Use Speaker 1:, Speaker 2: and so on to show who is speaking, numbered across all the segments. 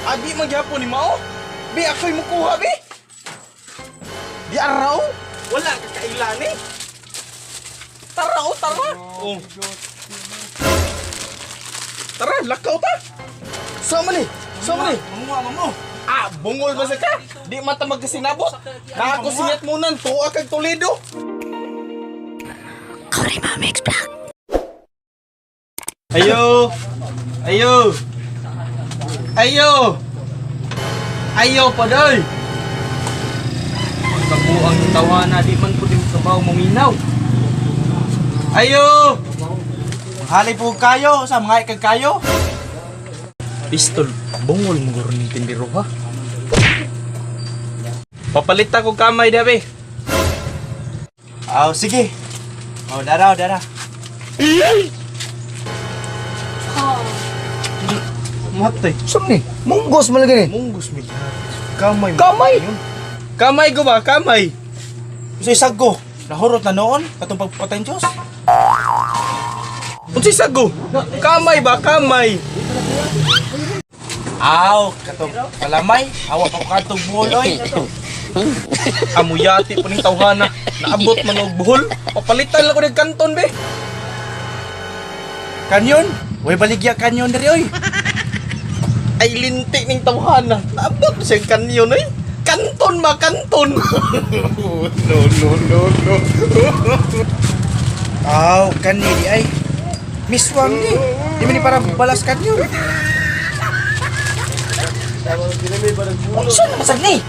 Speaker 1: Adi man gyapon ni Mao. Bi ako'y mukuha bi. Di araw. Wala ka kailan eh. Tara oh, tara. Oh. Tara, lakaw ta. Sama ni. Sama ni.
Speaker 2: Manguha mo.
Speaker 1: Ah, bungol ba sa ka? Di man ta magkasinabot. Na ako singat munan, tuwa kag Toledo. Ayo. Ayo. Ayo. Ayo padoy. Pagkabuang ng tawana, di man pwede kabaw maminaw. Ayo.
Speaker 2: Halay po kayo sa mga ikag kayo.
Speaker 1: Pistol, bungol mo guro ning tindero ha. Papalit ako kamay dabi.
Speaker 2: Aw, sige. Oh, dara, dara.
Speaker 1: Matay.
Speaker 3: Saan ni? Munggos man lagi ni.
Speaker 1: Munggos mi. Kamay. mo.
Speaker 3: Kamay?
Speaker 1: Kamay ko ba? Kamay.
Speaker 2: Sa isag ko, nahurot na noon katong pagpatay Diyos.
Speaker 1: Unsay sago? Kamay ba? Kamay.
Speaker 2: Aw, katong kalamay, awa pa ko katong buloy.
Speaker 1: Amuyati po ning tawhana. Naabot man og buhol. Papalitan lang ko ng kanton be.
Speaker 2: Kanyon, way baligya kanyon diri oy.
Speaker 1: Ay linti ning tawhana. Naabot na siya kanyon oy. Kanton ba kanton?
Speaker 2: Aw, kani di ay. Miswang ni. Di man ni para balas kanyon.
Speaker 3: Unsa na masag ni?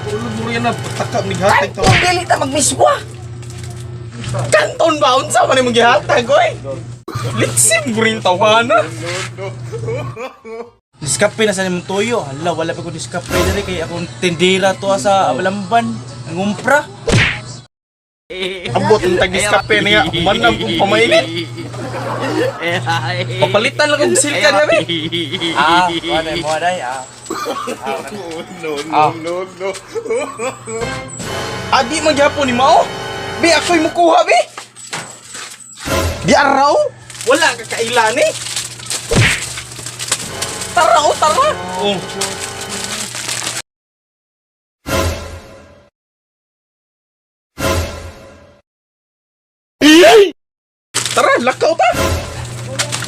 Speaker 1: Ulo mo yan na patakap ni hatag
Speaker 3: Kanton dili ta magmiswa.
Speaker 1: Kanton ba unsa man imong gihatag oy? Litsim ko rin tawhana.
Speaker 2: Diskape na sa nimong tuyo. Hala, wala pa ko diskape diri kay akong tindira to sa Balamban. Ang umpra.
Speaker 1: Abot ang tag-diskape na nga. Manam kong pamainit. Papalitan lang kong silka niya be.
Speaker 2: Ah, wala mo day. Ah.
Speaker 1: No, no, no, no. Adi man gyapon ni Mao. Bi ako'y mukuha bi. Di araw. Wala ka kailan eh. Tara oh, tara. Oh. Tara, lakaw ta.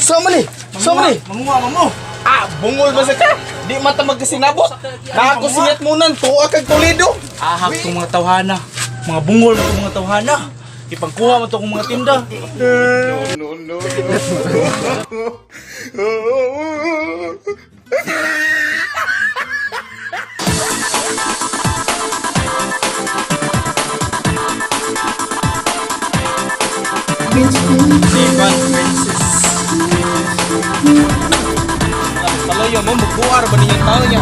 Speaker 1: Sama ni. Sama ni.
Speaker 2: Manguha mo.
Speaker 1: Ah, bungol ba sa ka? Di man ta magkasinabot. Na ako singat munan, tuwa kag Toledo.
Speaker 2: Ahak tong mga tawhana. Mga bungol mo tong mga tawhana. Ipangkuha mo tong mga tinda.
Speaker 1: Ivan Princess. Palayo mo, magbuar ba niya tao niya?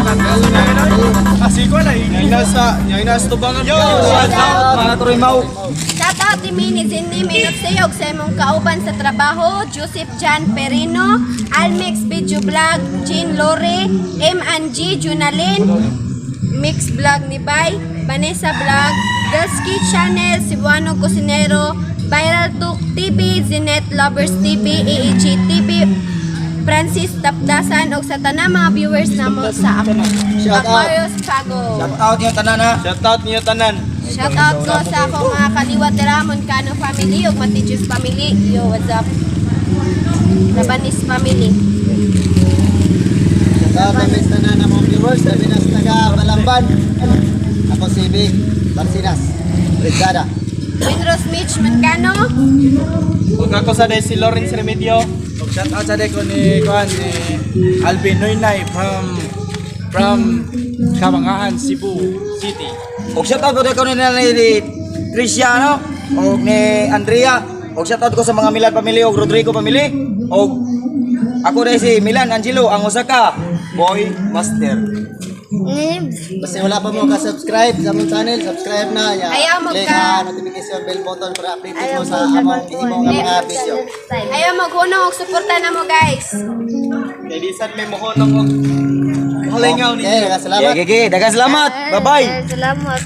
Speaker 2: Kasi ko na
Speaker 1: Nyay nasa tubangan. Yo!
Speaker 3: Shout out mga Turimaw.
Speaker 4: Shout out ni Mini Zinni Minot sa imong kauban sa trabaho, Joseph Jan Perino, Almix Video Vlog, Jean Lore, M&G Junalyn, Mix Vlog ni Bay, Vanessa Vlog, Girlski Channel, Cebuano Cosinero, Viral Talk TV, Zinet Lovers TV, AEG TV, Francis Tapdasan og sa tanang mga viewers namo sa
Speaker 3: Shout out.
Speaker 4: Aquarius Pago.
Speaker 3: Shout out yung tanan ha.
Speaker 1: Shout out niyo tanan.
Speaker 4: Shout out ko sa akong mga kaliwat dira Moncano family ug Matichus family. Yo, what's up? Labanis family.
Speaker 5: Shout out na tanan na mga viewers, labi na sa taga Balamban. Ako si Big Barcinas, Rizada.
Speaker 4: Winrose Mitch Moncano.
Speaker 1: Ug ako sa si Lawrence Remedio.
Speaker 2: Og shout out sa ko ni kuan ni Alvin Noynay from Kamangahan, Cebu City.
Speaker 3: Og shout out ko ni ni Tricia no. Og ni Andrea. Og shout out ko sa mga Milan family og Rodrigo family. Og ako dai si Milan Angelo ang usa ka boy master.
Speaker 5: Basta wala pa mo ka-subscribe sa among channel, subscribe na. Ya.
Speaker 4: Ayaw mo
Speaker 5: Click
Speaker 4: ka-
Speaker 5: ang notification bell button para updated mo sa among imong nga mga video.
Speaker 4: Ayaw maghunong og suporta na mo guys.
Speaker 1: Kay di sad may mohonong og halingaw ninyo.
Speaker 5: Okay, salamat.
Speaker 3: Okay, okay, daghang salamat. Bye-bye.
Speaker 4: Salamat.